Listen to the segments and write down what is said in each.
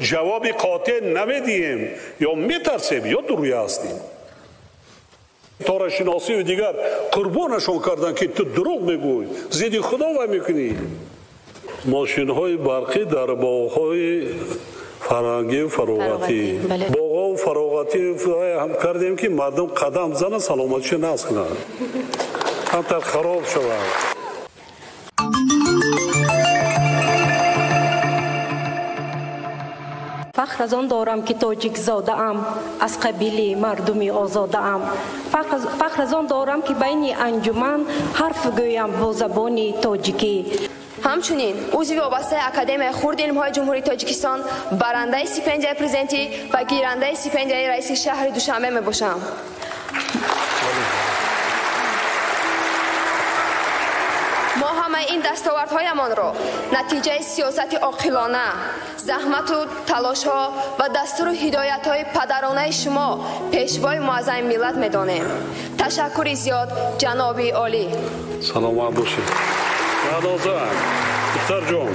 ҷавоби қотеъ намедиҳем, ё метарсем, ё дурӯя ҳастем. Торашиносию дигар қурбонашон карданд, ки ту дурӯғ мегӯй, зидди Худо вай мекунӣ. Мошинҳои барқӣ дар боғҳои фарҳангию фароғатӣ, боғҳоу фароғатӣ ҳам кардем, ки мардум қадам занад, саломатиша нағз кунад, камтар хароб шавад. Фахр аз он дорам, ки тоҷикзодаам, аз қабили мардуми озодаам. Фахр аз он дорам, ки байни анҷуман ҳарф гӯям бо забони тоҷикӣ. Ҳамчунин узви вобастаи Академияи хурди илмҳои Ҷумҳурии Тоҷикистон, барандаи стипендияи президентӣ ва гирандаи стипендияи раиси шаҳри Душанбе мебошам. Мо ҳамаи ин дастовардҳоямонро натиҷаи сиёсати оқилона, заҳмату талошҳо ва дастуру ҳидоятҳои падаронаи шумо, пешвои муаззами миллат, медонем. Ташаккури зиёд, ҷаноби олӣ. Саломат бошед. Шаҳноза, духтарҷон,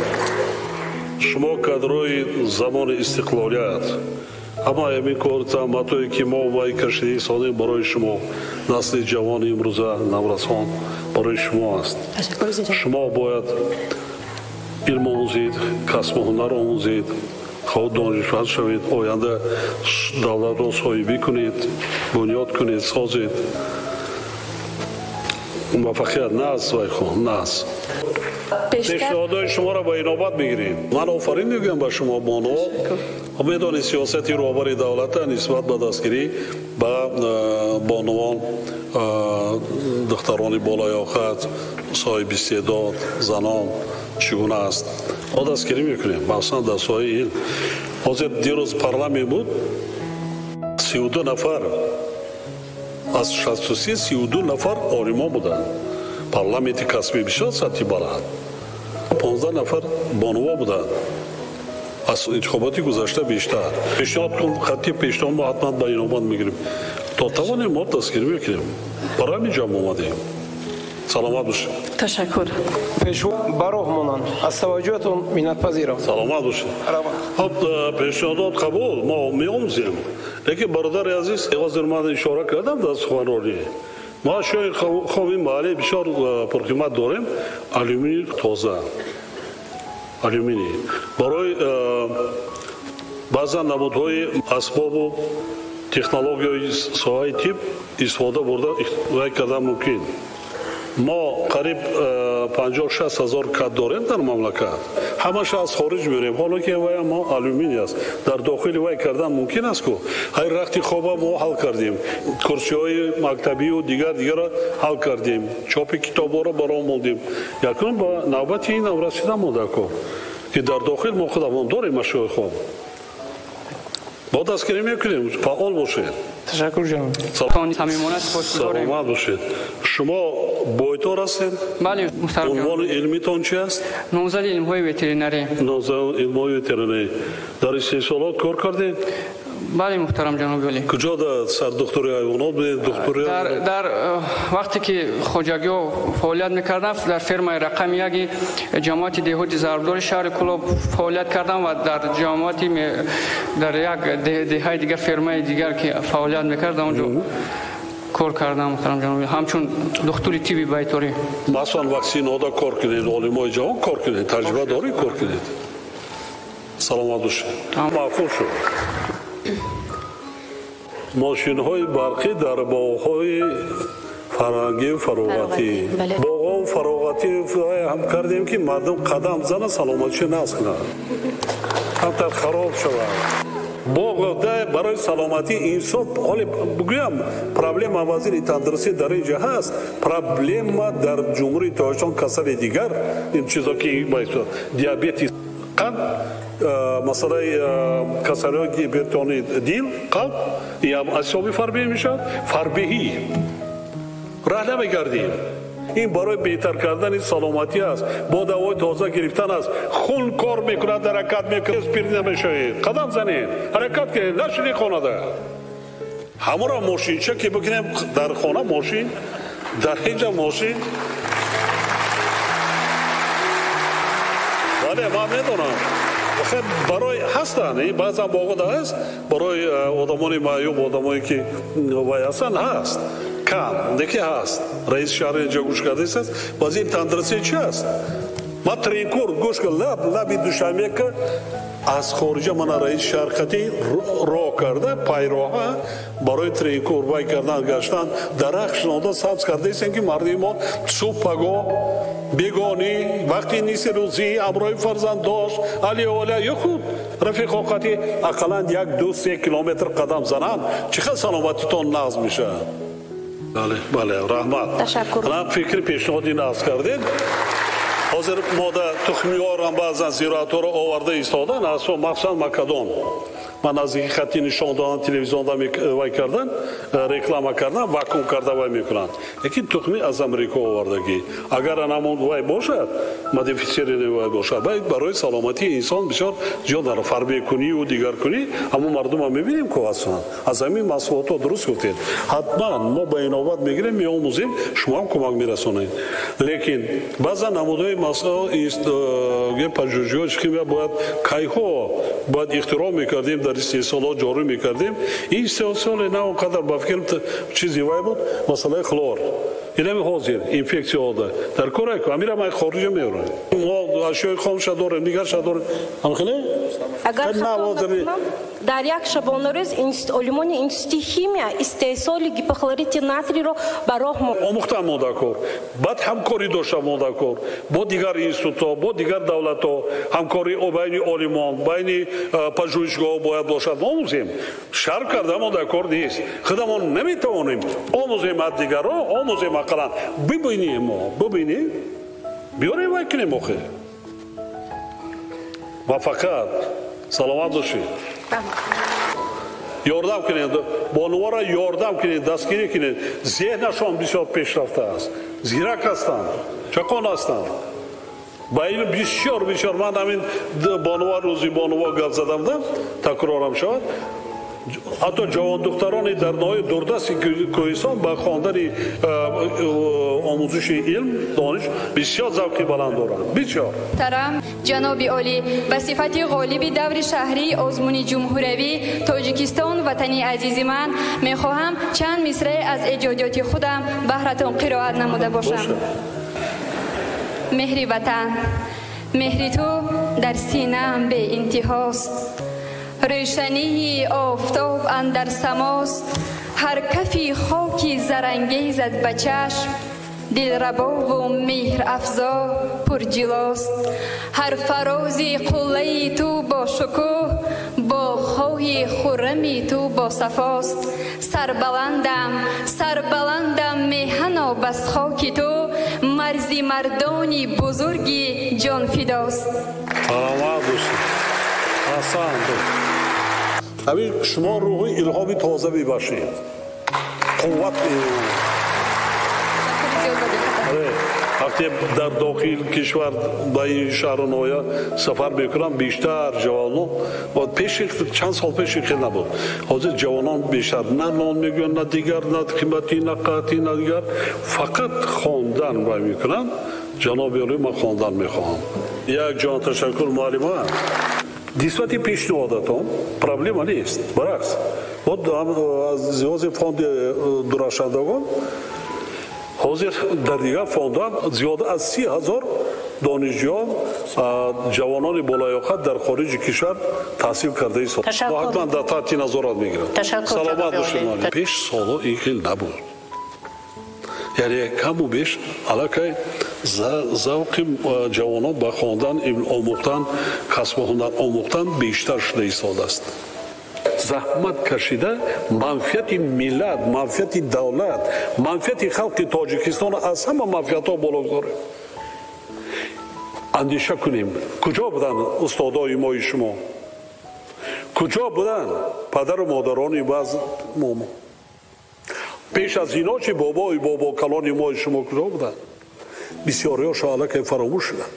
шумо кадрои замони истиқлолият, ҳамаи ҳамин кор заҳматҳое, ки мо вай кашида истодем, барои шумо, насли ҷавони имрӯза, наврасон, барои шумо аст. Шумо бояд илм омӯзед, касбу ҳунар омӯзед, хоҳ донишманд шавед, оянда давлатро соҳибӣ кунед, бунёд кунед, созед. Муваффақият нааст, вайхон, нааст. Пешниҳодҳои шуморо ба инобат мегирем. Ман офарин мегӯям ба шумо, боно. Медонед, сиёсати роҳбари давлата нисбат ба дастгирӣ ба бонувон, духтарони болаёқат, соҳиби истеъдод, занон чӣ гуна аст. Мо дастгирӣ мекунем, махсусан дар соҳаи илм. Ҳозир дирӯз парламент буд, 32 нафар аз 63, 32 нафар олимон буданд. Парламенти касбӣ бисёр сатҳи баланд. 15 нафар бонуво буданд. Аз интихоботи гузашта бештар. Пешниҳод кун, хатти пешниҳод мо ҳатман ба инобат мегирем. То тавонем, мо дастгирӣ мекунем. Барои ҳамин ҷамъ омадем. Саломат бошед. Ташаккур. Пешво ба роҳ монанд. Аз таваҷҷӯҳатон миннатпазирам. Саломат бошед. Хоб, пешниҳодот қабул, мо меомӯзем. Лекин, бародари азиз, ҳозир ман ишора кардам дар суханронӣ. Мо ашёи хоми маҳаллӣ бисёр пурқимат дорем, алюминий тоза. Алюминий. Барои баъзан намудҳои асбобу технологияи соҳаи тиб истифода бурда вай кардан мумкин. Мо қариб 56 ҳазор кад дорем дар мамлакат. Ҳамаша аз хориҷ меорем, ҳоло ки вай мо алюминий аст. Дар дохили вай кардан мумкин аст ку. Ҳай рахти хоба мо ҳал кардем, курсиҳои мактабию дигар дигарро ҳал кардем, чопи китобҳоро баром мондем. Якун ба навбати инам расида монда ку, ки дар дохил мо худамон дорем ашёи хом. Бо дастгирӣ мекунем, фаъол бошед. Ташаккур, ҷаноб. Самимона сипосгузорем. Саломат бошед. Шумо бойтор ҳастед? Бале, муҳтарам. Унвони илмитон чи аст? Номзади илмҳои ветеринарӣ. Номзади илмҳои ветеринарӣ. Дар истеҳсолот кор кардед? Бале, муҳтарам ҷаноби олӣ. Куҷо дар сардухтури ҳайвонот будед? Духтури дар вақте ки хоҷагиҳо фаъолият мекардам, дар фермаи рақами яки ҷамоати деҳоти Зарбдори шаҳри Кӯлоб фаъолият кардам ва дар ҷамоати дар як деҳаи дигар, фермаи дигар ки фаъолият мекард, он ҷо кор кардам, муҳтарам ҷаноби, ҳамчун духтури тибби байторӣ. Масалан, ваксинаҳода кор кунед, олимои ҷавон кор кунед, таҷриба дорӣ, кор кунед. Саломат бошед. Маъқул шуд. Мошинҳои барқӣ дар боғҳои фарҳангию фароғатӣ, боғҳоу фароғатӣ ҳам кардем, ки мардум қадам занад, саломатиша нағз кунад, камтар хароб шавад. Боғ барои саломатии инсон. Ҳоле бигӯям, проблема вазири тандурустӣ дар ин ҷо ҳаст, проблема дар Ҷумҳурии Тоҷикистон касали дигар ин чизо ки диабети қанд, масъалаи касалиҳои гипертонии дил, қалб аз ҳисоби фарбеҳӣ мешавад. Фарбеҳӣ раҳ намегардем. Ин барои беҳтар кардани саломатӣ аст, бо давои тоза гирифтан аст. Хун кор мекунад, ҳаракат мекунад, пир намешавед. Қадам занед, ҳаракат кунед, нашинед хонада. Ҳамонро мошинча ки бикунем, дар хона мошин, дар ҳеҷ ҷо мошин. Бале, ман медонам. Барои ҳастанд, баъзан боғода ҳаст, барои одамони маъюб, одамое ки вай ҳастанд, ҳаст. Кам, леки ҳаст. Раиси шаҳр инҷо гӯш кардааст. Вазири тандурустӣ чи аст? Ман Тринкур гӯш кар, лаби Душанбе ка аз хориҷа мана раиси шаҳр қатӣ роҳ карда, пайроҳа барои Тринкур вай кардан гаштан, дарахт шинонда сабз кардаистем, ки мардуми мо субҳ пагоҳ бегонӣ вақти ниси рӯзӣ ҳамроҳи фарзанддошт алиоля ё худ рафиқоқати ақаллан 1-2-3 километр қадам зананд, чӣ қадр саломатитон нағз мешавад. Бале, бале, раҳмат. Ташаккур. Фикри пешниҳоди нағз кардед. Ҳозир мода тухмиёрам баъзан зироатҳоро оварда истодан, махсусан макадон. Ман наздики хатти нишон додан, телевизионда вай кардан, реклама кардан, вакуум карда вай мекунанд. Лекин тухми аз Амрико овардагӣ. Агар анамон вай бошад, модифицированный вай бошад, вай барои саломатии инсон бисёр зиёд дар фарбекунию дигаркунӣ, ҳамон мардумро мебинем ку ҳастанд. Аз ҳамин маҳсулотҳо дуруст гуфтед. Ҳатман мо ба инобат мегирем, меомӯзем, шумо ҳам кӯмак мерасонед. Лекин баъзан намудҳои пажӯҳишҳои химия бояд кайҳо бояд ихтироъ мекардем, дар истеҳсолот ҷорӣ мекардем. Ин истеҳсоле на он қадар ба фикрам чизи вай буд, масъалаи хлор. Инами ҳозир инфексияҳода дар кора ку амира ман хориҷа меорам. Мо ашёи хомша дорем, дигарша дорем. Ҳамхеле? Агар хато накунам, дар як шабонарӯз олимони институти химия истеҳсоли гипохлорити натрийро ба роҳ омӯхтан мондакор, баъд ҳамкорӣ дошта мондакор бо дигар институтҳо, бо дигар давлатҳо, ҳамкорӣ байни олимон, байни пажӯҳишгоҳҳо бояд бошад. Мо омӯзем, шарм карда мондакор нест. Худамон наметавонем, омӯзем аз дигарҳо, омӯзем ақаллан бибинем, мо бибинем, биёрем вай кунем охир. Муваффақият, саломат бошед. Ёрдам кунед, бонувора ёрдам кунед, дастгирӣ кунед. Зеҳнашон бисёр пешрафта аст, зирак ҳастанд, чақон ҳастанд. Ба ин бисёр бисёр ман ҳамин бонува рӯзи бонува гап задамда, такрорам шавад. Ҳатто ҷавондухтарони дар ноҳияи дурдасти кӯҳистон ба хондани омӯзиши илм, дониш бисёр завқи баланд доранд. Бисёр. Муҳтарам ҷаноби олӣ, ба сифати ғолиби даври шаҳрии озмуни ҷумҳуриявӣ Тоҷикистон ватани азизи ман мехоҳам чанд мисрае аз эҷодиёти худам баҳратон қироат намуда бошам. Меҳри ватан, меҳри ту дар синаам беинтиҳост, рӯшании офтоб андар самост, ҳар кафи хоки зарангезат ба чашм, дилрабову меҳрафзо пурҷилост. Ҳар фарози қуллаи ту бо шукӯҳ, боғҳои хуррами ту бо сафост. Сарбаландам, сарбаландам меҳано бас хоки ту, марзи мардони бузурги ҷонфидост. Саломат бошед. Аҳсан. Ҳамин шумо рӯҳи илҳоми тоза мебахшед, қувват. Вақте дар дохил кишвар ба ин шаҳру ноҳия сафар мекунам, бештар ҷавонон, пеши чанд сол пеши хел набуд. Ҳозир ҷавонон бештар на нон мегӯянд, на дигар, на қиматӣ, на қатъӣ, на дигар, фақат хондан вай мекунанд. Ҷаноби олӣ, ман хондан мехоҳам. Як ҷон ташаккур, муаллима. Нисбати пешниҳодатон проблема нест, баръакс. Вот аз зиёзи фонди дурахшандагон ҳозир дар дигар фондҳо зиёда аз 30 000 донишҷӯён, ҷавонони болаёқат дар хориҷи кишвар таҳсил карда истодаанд. Ҳатман дар таҳти назорат мегиранд. Саломат бошед. Пеш солҳо ин хел набуд. Яъне каму беш аллакай завқи ҷавонон ба хондан, омӯхтан, касбу ҳунар омӯхтан бештар шуда истодааст. Заҳмат кашида манфиати миллат, манфиати давлат, манфиати халқи Тоҷикистонро аз ҳама манфиатҳо боло гузорем. Андеша кунем, куҷо буданд устодои мои шумо? Куҷо буданд падару модарони баъз мо? Пеш аз ино чи бобои бобокалони мои шумо куҷо буданд? Бисёриҳошо аллакай фаромӯш шуданд.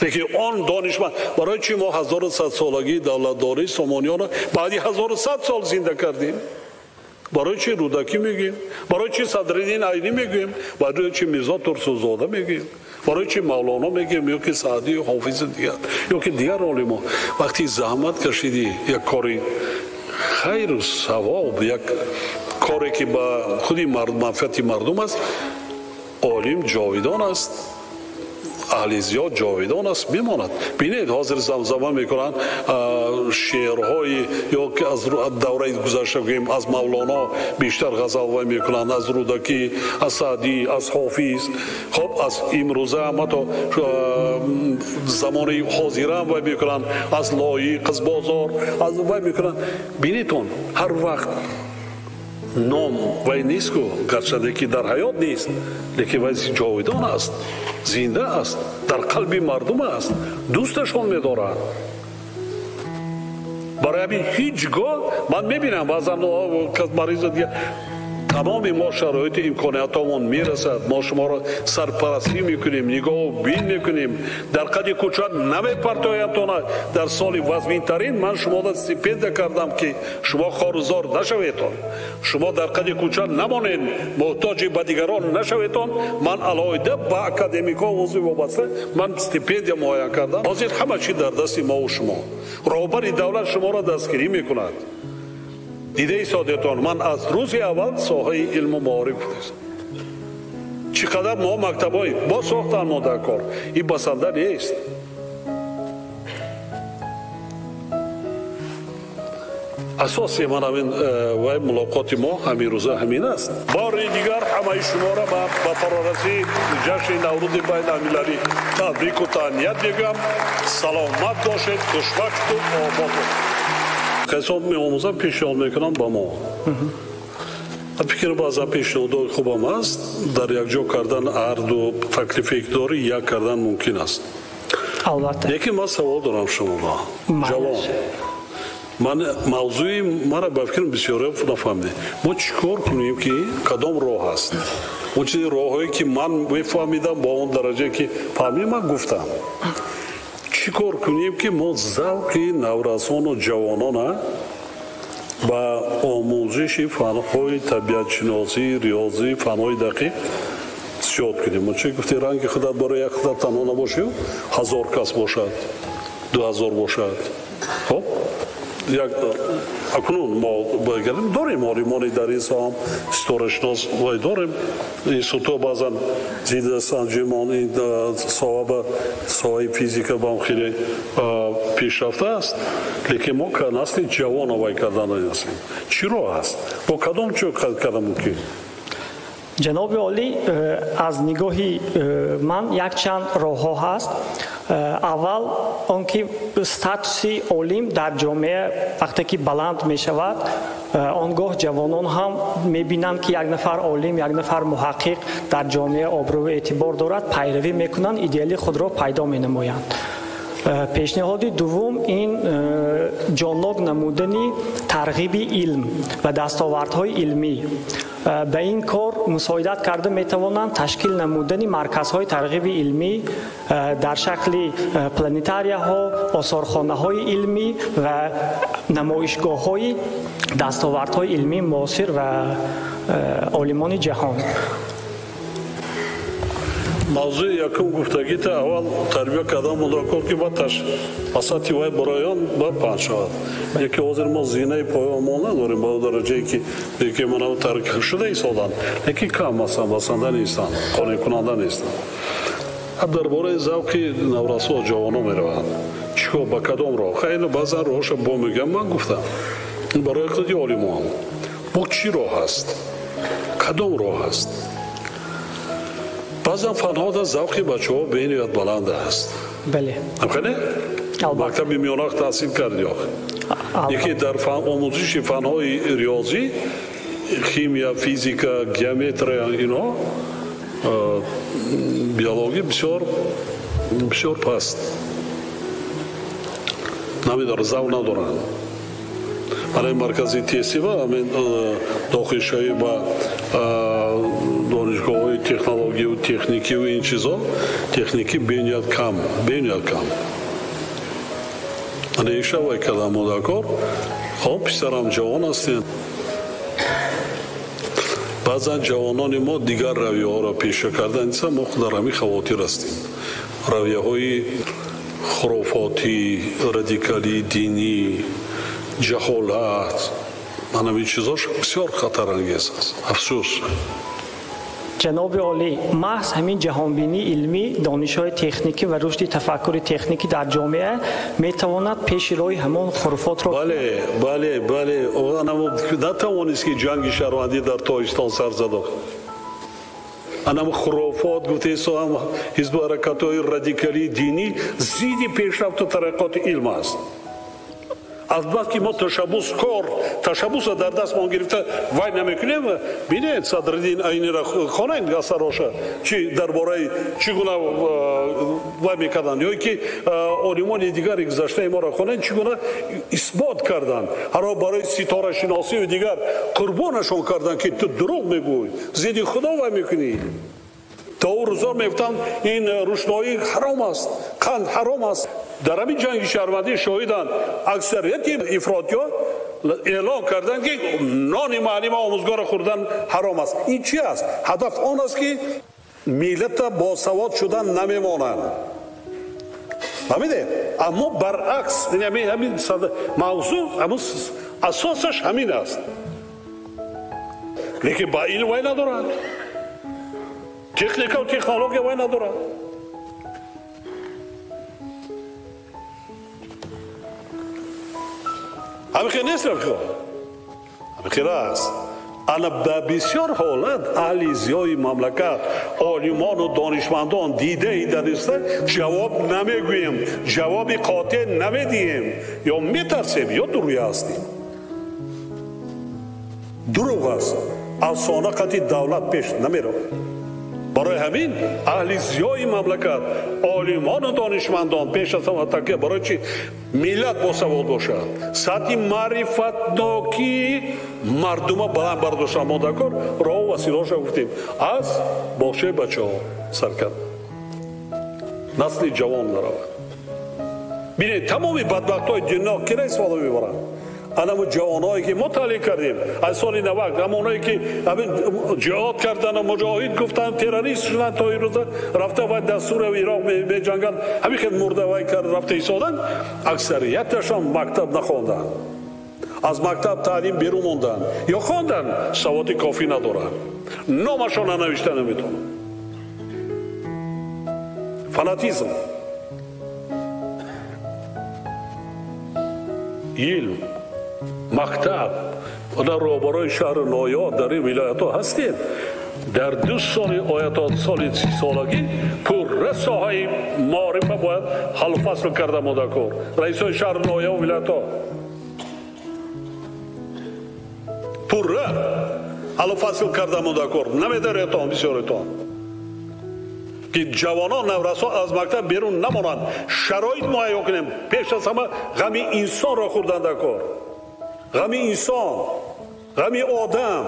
Лекин он донишманд, барои чи мо 1100 солагии давлатдории Сомониёнро баъди 1100 сол зинда кардем? Барои чи Рӯдакӣ мегӯем? Барои чи Садриддин Айнӣ мегӯем? Барои чи Мирзо Турсунзода мегӯем? Барои чи Мавлоно мегӯем ё ки Саъдӣ, Ҳофизи дигар ё ки дигар олимо, вақти заҳмат кашидӣ як кори хайру савоб, як коре ки ба худи манфиати мардум аст, олим ҷовидон аст, аҳли зиёд ҷовидон аст, мемонад. Бинед, ҳозир замзама мекунанд шеърҳои ё ки аз давраи гузашта гӯем, аз Мавлоно бештар ғазалвай мекунанд, аз Рӯдакӣ, аз Саъдӣ, аз Ҳофиз. Хоб, аз имрӯза ҳам ҳатто замони ҳозира ҳам вай мекунанд, аз Лоиқ, аз Бозор, аз вай мекунанд. Бинедон, ҳар вақт ном вай нест ку, гарчанде ки дар ҳаёт нест, лекин вай ҷовидон аст, зинда аст, дар қалби мардум аст, дӯсташон медорад. Барои ҳамин ҳеҷ гоҳ ман мебинам баъзан кас мариза дигар, тамоми мо шароити имкониятомон мерасад, мо шуморо сарпарастӣ мекунем, нигоҳу бин мекунем, дар қади кӯча намепартоямтона. Дар соли вазминтарин ман шуморо стипендия кардам, ки шумо хорузор нашаветон, шумо дар қади кӯча намонед, муҳтоҷи ба дигарон нашаветон. Ман алоҳида ба академикҳо узви вобаста ман стипендия муайян кардам. Ҳозир ҳама чи дар дасти мову шумо. Роҳбари давлат шуморо дастгирӣ мекунад. Дидаи содиқон, ман аз рӯзи аввал соҳаи илму маориф гуфтам. Чӣ қадар мо мактабҳои бо сохтан мо дар кор, ин басанда нест. Асоси ман ҳамин вай мулоқоти мо ҳамин рӯза ҳамин аст. Бори дигар ҳамаи шуморо ба фарорасии ҷашни Наврӯзи байналмилалӣ табрику таҳният мегӯям. Саломат бошед, хушбахту обод бошед. Касон меомӯзам, пешниҳод мекунам ба мо. Фикр баъзан пешниҳодҳои хубам аст, дар якҷо кардан ҳарду таклифе ки дорӣ як кардан мумкин аст. Албатта. Лекин ман савол дорам шуморо. Ҷавон. Ман мавзӯи мара ба фикрам бисёре нафаҳмидем. Мо чӣ кор кунем ки кадом роҳ аст? Он чизи роҳҳое ки ман мефаҳмидам ба он дараҷае ки фаҳмидам ман гуфтам. Чӣ кор кунем ки мо завқи наврасону ҷавонона ба омӯзиши фанҳои табиатшиносӣ, риёзӣ, фанҳои дақиқ зиёд кунем? Мо чӣ гуфти, ранги худат барои як худат танҳо набошӣ, 1000 кас бошад, 2000 бошад. Хоб, як акнун мо багардем, дорем олимони дар ин соҳа, ситорашинос вай дорем, институтҳо баъзан зидда санҷимон ин соҳа ба соҳаи физика ба ҳам хеле пешрафта аст, лекин мо насли ҷавон вай кардан ҳастем. Чӣ роҳ аст? Бо кадом чӯ кардан мумкин? Ҷаноби олӣ, аз нигоҳи ман якчанд роҳҳо ҳаст. Аввал он ки статуси олим дар ҷомеа вақте ки баланд мешавад, он гоҳ ҷавонон ҳам мебинанд, ки як нафар олим, як нафар муҳаққиқ дар ҷомеа обрӯву эътибор дорад, пайравӣ мекунанд, идеали худро пайдо менамоянд. Пешниҳоди дуввум ин ҷоннок намудани тарғиби илм ва дастовардҳои илмӣ. Ба ин кор мусоидат карда метавонанд ташкил намудани марказҳои тарғиби илмӣ дар шакли планетарияҳо, осорхонаҳои илмӣ ва намоишгоҳҳои дастовардҳои илмии муосир ва олимони ҷаҳон. Мавзӯи якум гуфтагита аввал тарбия кардан мудракор ки ба таш ба сатҳи вай бароян ба паҳн шавад. Яке ҳозир мо зинаи поён мо надорем ба дараҷае ки ки мана тарк шуда истоданд, лекин кам ҳастанд, басанда нестанд, қонеъкунанда нестанд. Дар бораи завқи наврасо ҷавонон мераванд. Чӣ кор, ба кадом роҳ? Хайр, баъзан роҳша бо мегӯям, ман гуфтам. Барои худи олимон. Бо чӣ роҳ аст? Кадом роҳ аст? Баъзан фанҳода завқи бачаҳо бениҳоят баланд аст. Бале. Ҳамхеле? Мактаби миёна таҳсил карди ох. Яке дар омӯзиши фанҳои риёзӣ, химия, физика, геометрия ино биология бисёр бисёр паст. Намедоранд, завқ надоранд. Барои маркази тестӣ ва ҳамин дохилшавӣ ба донишгоҳҳои технологию техникию ин чизо, техникӣ бениҳоят кам, бениҳоят кам. Ана иша вай кардам мудакор. Хоб, писарам ҷавон ҳастем. Баъзан ҷавонони мо дигар равияҳоро пеша кардан, мо дар ҳамин хавотир ҳастем. Равияҳои хурофотӣ, радикалӣ, динӣ, ҷаҳолат, ман ҳамин чизош бисёр хатарангез аст. Афсӯс. Ҷаноби олӣ, маҳз ҳамин ҷаҳонбинии илмӣ, донишҳои техникӣ ва рушди тафаккури техникӣ дар ҷомеа метавонад пеши роҳи ҳамон хуруфотро. Бале, бале, бале. Натавонист ки ҷанги шаҳрвандӣ дар Тоҷикистон сар задо. Анам хурофот гуфтесоам ҳизбу ҳаракатҳои радикалии динӣ зидди пешрафту тараққоти илм аст. Аз бас ки мо ташаббускор, ташаббусро дар дастмон гирифта вай намекунем. Бинед, Садриддин Айниро хонед асароша, чи дар бораи чӣ гуна вай мекарданд, ё ки олимони дигари гузаштаи моро хонед, чӣ гуна исбот карданд. Ҳаро барои ситорашиносию дигар қурбонашон карданд, ки ту дурӯғ мегӯй, зидди Худо вай мекунӣ. То ӯ рӯзо мегуфтанд, ин рӯшноӣ ҳаром аст, қанд ҳаром аст. Дар ҳамин ҷанги шаҳрвандӣ шоҳиданд, аксарияти ифротиҳо эълон карданд, ки нони муаллима омӯзгорро хӯрдан ҳаром аст. Ин чи аст? Ҳадаф он аст, ки миллата босавод шудан намемонанд. Фаҳмидед? Аммо баръакс, ҳамин мавзӯъ, ҳамун асосаш ҳамин аст. Лекин ба илм вай надоранд, техникаву технология вай надорад. Ҳамин хел нест, рафиқо? Ҳамин хел аст. Ана ба бисёр ҳолат аҳли зиёи мамлакат, олимону донишмандон дидаи дониста ҷавоб намегӯем, ҷавоби қотеъ намедиҳем, ё метарсем, ё дурӯя ҳастем. Дурӯғ аст. Афсона қати давлат пеш намеравад. Барои ҳамин аҳли зиёи мамлакат, олимону донишмандон пеш аз ҳама такя барои чи миллат босавод бошад, сатҳи маърифатнокии мардума баланд бардошта мо дар кор роҳу василаҳоша гуфтем, аз боғчаи бачаҳо сар кард, насли ҷавон наравад. Бинед, тамоми бадбахтҳои дунё кира истифода мебаранд? Анамо ҷавонҳое ки мо таълим кардем аз соли 90, ҳамонҳое ки ҳамин ҷиҳод кардану муҷоҳид гуфтанд, террорист шуданд, то имрӯза рафта вай дар Сурия ва Ироқ меҷанганд, ҳамин хел мурда вай кард рафта истоданд, аксарияташон мактаб нахонданд, аз мактаб таълим берун монданд ё хонданд, саводи кофӣ надоранд, номашонро навишта наметавонанд. Фанатизм, илм, мактаб. Дар роҳбарои шаҳру ноҳияҳо дар ин вилоятҳо ҳастем. Дар 2 соли оята, соли 30-солагӣ пурра соҳаи маорифа бояд ҳаллу фасл карда модакор. Раисои шаҳру ноҳияҳо, вилоятҳо пурра ҳаллу фасл карда модакор. Намедаретон бисёретон, ки ҷавонон, наврасо аз мактаб берун намонанд. Шароит муҳайё кунем. Пеш аз ҳама ғами инсонро хӯрдан дар кор. Ғами инсон, ғами одам.